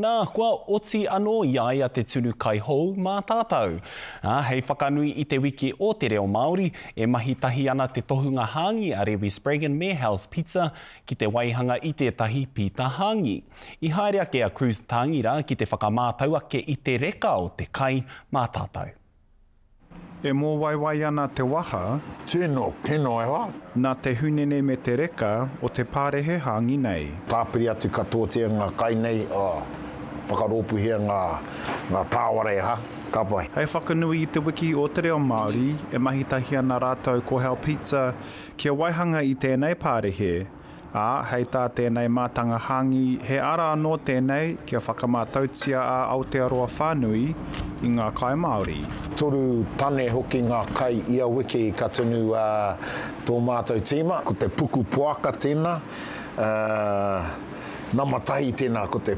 Nā, kua oti anō i a ia te tunu kai hou mā tātou. Ā, hei whakanui i Te Wiki o te Reo Māori, e mahi tahi ana te tohunga hāngi a Rewi Spraggon me Hell's Pizza ki te waihanga i tētahi pīta hāngi. I haere ake a Cruz Tāngira ki te whakamātau ake i te reka o te kai mā tātou. E mōwaiwai ana te waha. Tino kino e hoa. Na te hunene me te reka o te parehe hangi nei. Tāpiri atu katoatia ngā kai nei, oh, whakarōpūhia ngā, ngā tāwara e ha, ka pai. Hei whakanui i Te Wiki o Te Reo Māori, e mahi tahi ana rātou ko Hell Pizza kia waihanga i tēnei parehe. Ā, hei tā tēnei mātanga hāngī, he ara anō tēnei kia whakamātautia a Aotearoa whānui i ngā kai Māori. Toru tane hoki ngā kai ia wiki ka tunu tō mātou tīma. Ko te puku poaka tēnā, nama tahi tēnā ko te,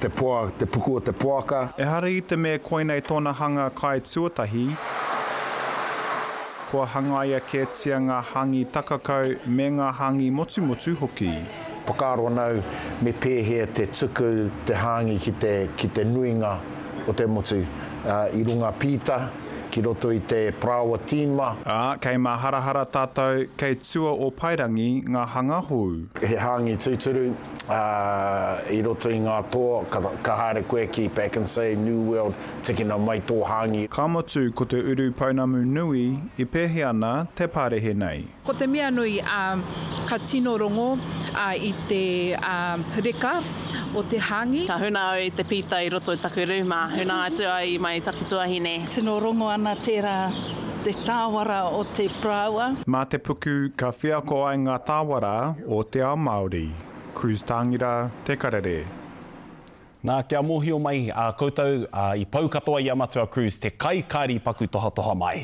te poa, te puku o te poaka. Ehara i te mea koinei tōna hanga kai tuatahi. Kua hangaia kētia ngā hāngī takakau me ngā hāngī motumotu hoki. Whakaaro ana au me pēhea te tuku te hāngī ki te, ki te nuinga o te motu, i runga pīta, ki roto i te parāoa tīma. Ā, kei māharahara tātou, kei tua o Paerangi ngā hanga hou. He hāngī tūturu, ā, i roto i ngā toa, ka, ka haere koe ki Pak'nSave, New World, Tikina mai tō hāngi. Ka mutu ko te uru pounamu nui i pēhi ana te parehe nei. Ko te mea nui, ka tino rongo i te reka o te hāngi. Ka huna au i te pīta i roto i taku rūma, huna atu ai mai taku tuahine. Tino rongo ana tērā te tāwara o te parāoa. Mā te puku ka wheako ai ngā tāwara o te ao Māori. Cruz Tāngira, Te Karere. Nā, kia mōhio mai a koutou, ā, i pau katoa i a Matua Cruz te kai kāri paku tohatoha mai.